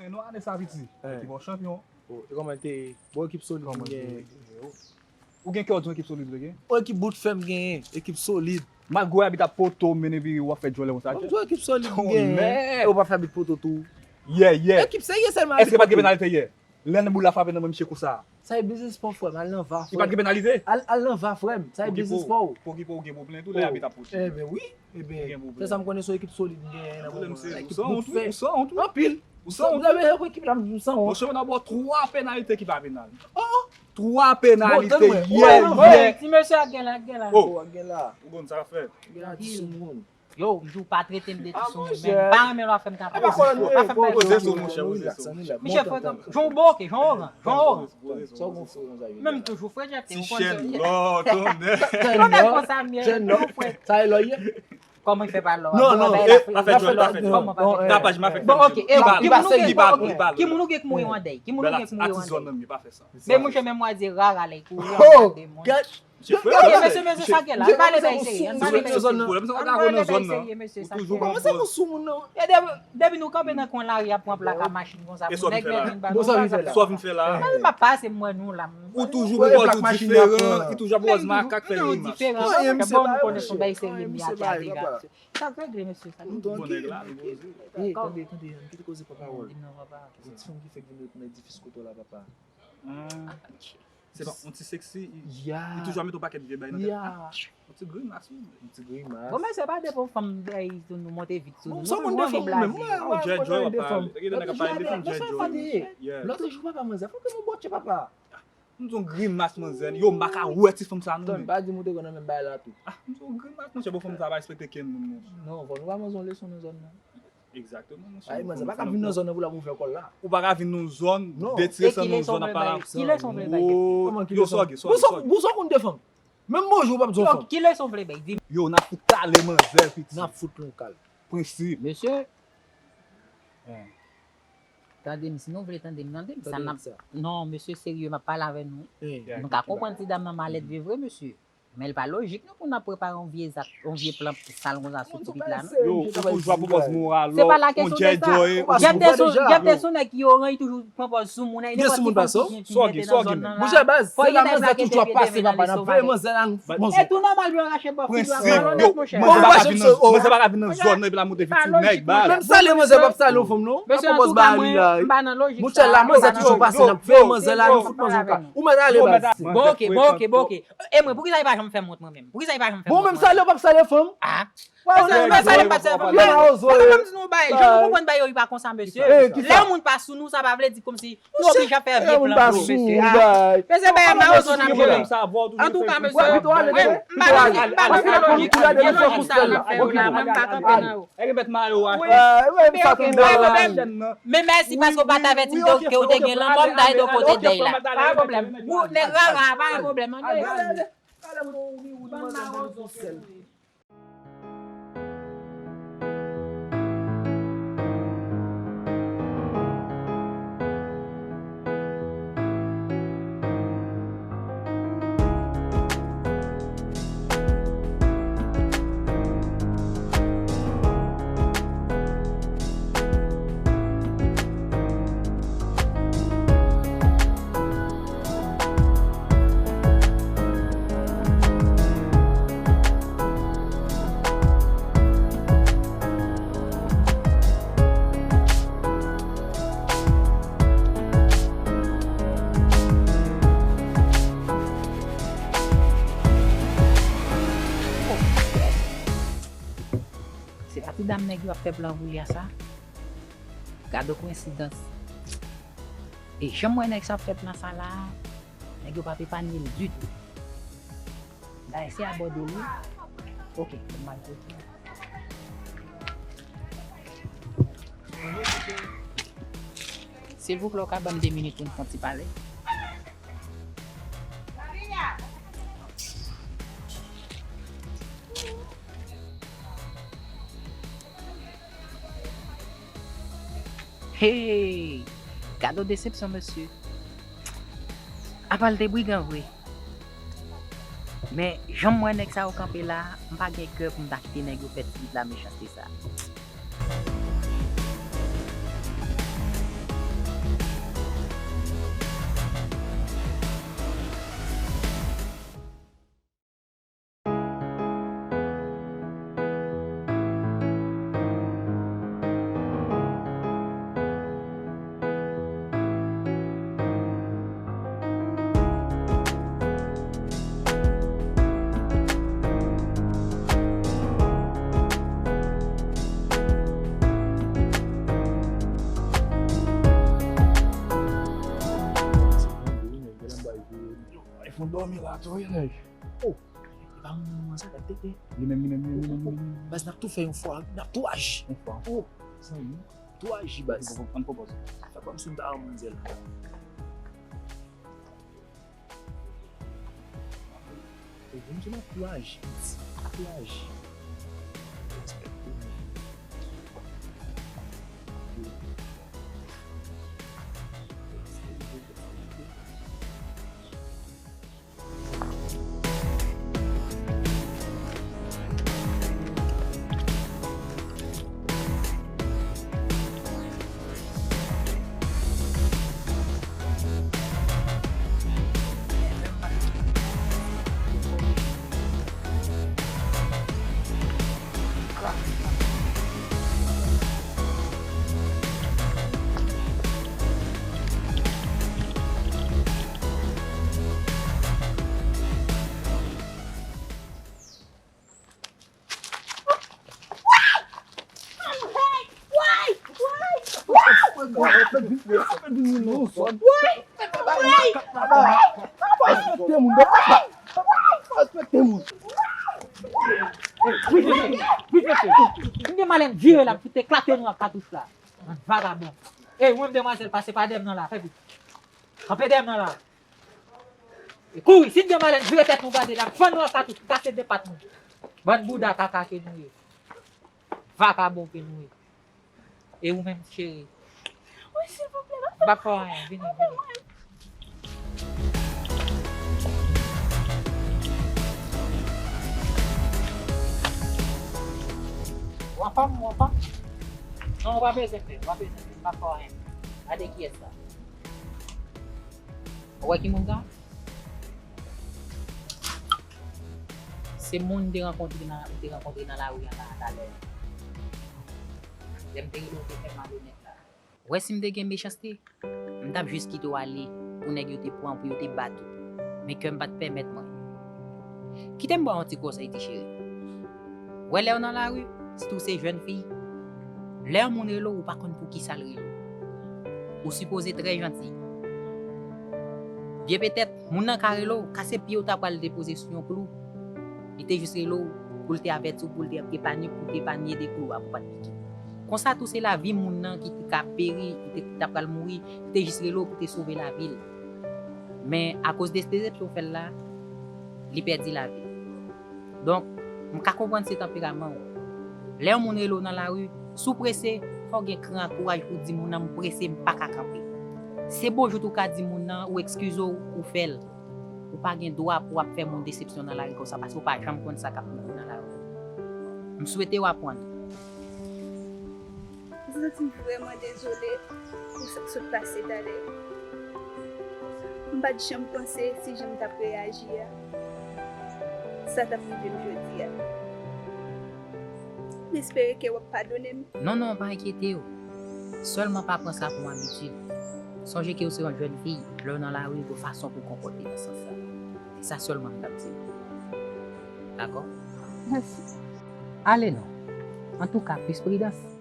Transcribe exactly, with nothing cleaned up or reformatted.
Nou ane sa piti. Ekip an chanpyon. Oh, e kòman te? Bon, ekip solid. Kòman nou genyen? Ou gen kè w di yon ekip solid vre gen? Yon ekip bout fè m genyen, ekip solid. Malgre w abite a Poto, mennen vire w ap fè djòlè konsa. Bon, yon ekip solid m genyen. Tonnerre! E w pa fè abit Poto tou? Yeah, yeah. Ekip serye sèlman. Èske pa t gen penalite yè? Lè nan boul la frape nan men misye konsa. Sa e biznis pa w frè m, al nan va frè m. Li pa t gen penalite? Al, al nan va frè m, sa e biznis pa w. Pou ki pou w gen pwoblèm tou lè abit ap pote. Ebyen wi, ebyen se sa m konnen se yon ekip solid m genyen nan moman an. Ekip bout fè. Ou sanwont wi, ou sanwont wi. Anpil. Ou sanwont wi. Ou sanwont wi. Ekip la m sanwont. Monchè, ou nan bò twa penalite ki pa penal. Oh! Twa penalite yè, yè. Ti mesye ak gen la, ak gen la. Oh! Ak gen la. Ou konn sa fè. Gen la ti soumoun. Yo, m di w pa trete m de ti soumoun, men m pa renmen lè w ap fè m ta pale. Pa fè m pale. Poze sou, monchè, poze sou. Misye frekan. Jan w boke, jan w oran, jan w oran. Sa w gon fre konsa, Junior? Men m toujou fre, Jeff, ou konnen. Ti chèn lò, tonnerre. Tonnerre konsa m ye, m toujou fre. Sa e lò ye? Kòman l fè pa lò? Non, non, pa fè djòl, pa fè djòl. Tapaj m a fè. Bon, ok, e ki moun ou gen, ok, ki moun ou gen k mouri yon dèy? Ki moun ou gen k mouri yon dèy? Men monchè, menm w a di rara lè l kouri, yon gade moun. Mesye, mesye, mesye, sa gen la? Ann pale bay serye, ann pale bay serye. Pwoblèm sa pa ka nan zòn nan. Ou toujou pran pòz. E depi, depi nou kanpe nan kwen lari ap pran plaka machin konsa pou nèg vin ba nou. Sa w vin fè la? M ap pase m wè nou la. Ou toujou pran pòz ou diferan, ou toujou ap pran pòz makak fè yon imaj. Bon, nou konnen se yon bagay serye m ye atè a deja. Sa k regle mesye sa? Bon nèg la, nou poze. Tande, tande, kite koze pran pawòl. Gon ti fanm ki fèk vin nan edifis kote w la, papa. Se pa yon ti seksi, li toujou ap mete yon pakèt vye bay nan tèt. Ah, yon ti grimas wi. Yon ti grimas. Bon, mesye, pa defann fanm, nou monte vit sou nou. Sa w konn defann ou menm? Mwen, mwen, mwen konn defann. Lòt jou, papa, manzè, fòk mwen bòtche, papa. M di yon grimas, manzè. Yo, m pa ka wè ti fanm sa non. Tande, pa di m ou te konn nan menm bagay la tou. Ah, m di yon grimas, monchè, bon, fanm sa pa respekte kenn moun, monchè. Non, fò nou ba manzè yon leson nan zòn nan. Egzakteman, monchè. Ay, manzè pa ka vin nan zòn nan pou l ap ouvè kò l la. Ou pa ka vin nan zòn, detire san nan zòn ap pale. Ki leson w vle bay? Yo, sòge, sòge, sòge. Bon, sa w konn defann? Menm bonjou ou p ap di yon fanm. Ki leson w vle bay? Di m. Yo, n ap fout kale manzè, piti. N ap fout nou kale. Prensip. Mesye. Tande m, si nou vle tande m, tande m. Sa n ap, non, mesye serye, m ap pale avè nou. Nou ka konprann ti dam nan malèt vre, vre, mesye. Men l pa lojik non pou n ap prepare yon vye zak, yon vye plan sal konsa sou ti pitit la non. Yo, ou toujou ap pran pòz moral. Se pa la kesyon de sa. Jeff te sou, Jeff te sou nèg ki oran, li toujou pran pòz sou moun. Gen soumoun pase w? Sa w gen, sa w gen menm? Monchè, baz, se la manzè toujou ap pase, papa, n ap veye manzè la, nou. E tou nòmal pou yo rache bò fi dwa pa lòt, monchè. Manzè pa ka vin nan, manzè pa ka vin nan zòn nan epi l ap monte vit sou nèg, baz. Menm salye manzè p ap salye yon fanm non. Mesye, antouka mwen, m pa nan lojik sa. Monchè, la manzè toujou pase, n ap veye manzè la, nou fout manzè yon ka. Ou mèt ale, baz. Bon, ok, bon, ok, bon, ok. E mwen, poukisa li pa janm fè m wont mwen menm? Poukisa li pa janm fè m wont mwen menm? Bon, menm salye w p ap salye fanm. Ah. Bon, salye, salye, pa salye fanm. Mwen menm di nou bay, jan nou konprann bay yo, li pa konsa, mesye. Lè yon moun pa sou nou, sa pa vle di kòmsi nou oblije ap fè vye plan pou nou, mesye. Ah. Mesye, bay a mawozo n ap jere. Antouka, mesye, mwen, m pa nan, m pa nan lojik, m pa nan lojik sa n ap fè yo la, mwen, m pa kanpe nan yo. Wi. Men, men mèsi paske w pa t avèti m ke w te gen lanmò, m ta ede w pote dèy la. Pa gen pwoblèm. Ou nèg rara, pa gen pwoblèm. Ann ale. Bann mawozo. Se pa ti dam nèg yo ap fè plan pou li a sa? Gade koyensidans. E jan m wè nèg sa ap fè plan sa la, nèg yo p ap epanye l ditou. Dayè se abòde l wi. Ok, m al kote. Silvouplè, w ka ban m de minit pou n fè yon ti pale? Hey! Gade yon desepsyon, mesye. Apa l te brigan vre. Men, jan m wè nèg sa yo kanpe la, m pa gen kè pou m ta kite nèg yo fè ti pitit la mechanste sa. Mwen dòmi la tou, wi, nèg. Oh, e pa moun nan sa, gad tete. Li menm, li menm, li menm, li menm, li menm. Baz, n ap tou fè yon fwa, n ap tou aji. Yon fwa. Oh, zanmi, tou aji, baz. Ann pran pòz. Fè kòmsi m ta yon manzè la. E vin sou nan plaj, plaj. M gen malèn vire la, m fout eklate nou ak katouch la. Bann vagabon. Ey, ou menm demwazèl, pase pa dèyè m nan la, fè vit. Kanpe dèyè m nan la. E kouri, si n gen malèn, vire tèt nou gade, n ap fann nou ak katouch, kase de pat nou. Bann bouda kaka ke nou ye. Vagabon ke nou ye. E ou menm, cheri? Wi, silvouplè, pa fè m. M p ap fè w anyen, vini, vini. Ou anfòm, ou anfòm? Non, ou pa bezwen pè, ou pa bezwen pè, m p ap fè w anyen. Gade kiyès sa. Ou wè ki moun sa? Se moun m te rankontre nan, m te rankontre nan lari a la, talè. Lè m te rele w, te fè malonèt la. Ou wè, si m te gen mechanste, m t ap jis kite w ale pou nèg yo te pran, pou yo te bat ou. Men kè m pa t pèmèt mwen. Kite m ba w yon ti konsèy, ti cheri. Wè, lè w nan lari, sitou se jèn fi, lè yon moun rele w, ou pa konn poukisa l rele w. Ou sipoze trè janti. Byen petèt, moun nan ka rele w, kase pye w ta pral depoze sou yon klou. Li te jis rele w pou l te avèti w, pou l te epanye, pou l te epanye de klou a pou pa t pike. Konsa tou se lavi moun nan ki te ka peri, ki te, ki ta pral mouri, li te jis rele w pou te sove lavi l. Men akoz de desepsyon w fè l la, li pèdi lavi l. Donk, m ka konprann se tanperaman w. Lè yon moun rele w nan lari, si w prese, fò w gen kran ak kouraj pou w di moun nan, "M prese, m pa ka kanpe." Se bonjou tou w ka di moun nan, ou ekskize w, ou fè l. Ou pa gen dwa pou w ap fè moun desepsyon nan lari konsa, paske w pa janm konn sa k ap rive nan lari. M swete w aprann. M santi m vrèman dezole pou sa k sot pase talè. M pa t janm panse si jan m t ap reyaji a, sa t ap rive m jodi a. M espere ke w ap padone m. Non, non, pa enkyete w. Sèlman pa pran sa pou yon abitid. Sonje ke w se yon jèn fi, lè w nan lari, gon fason pou w konpòte nan sans sa. Se sa sèlman m t ap di w. Dakò? Mèsi. Ale non. Antouka, plis pridans.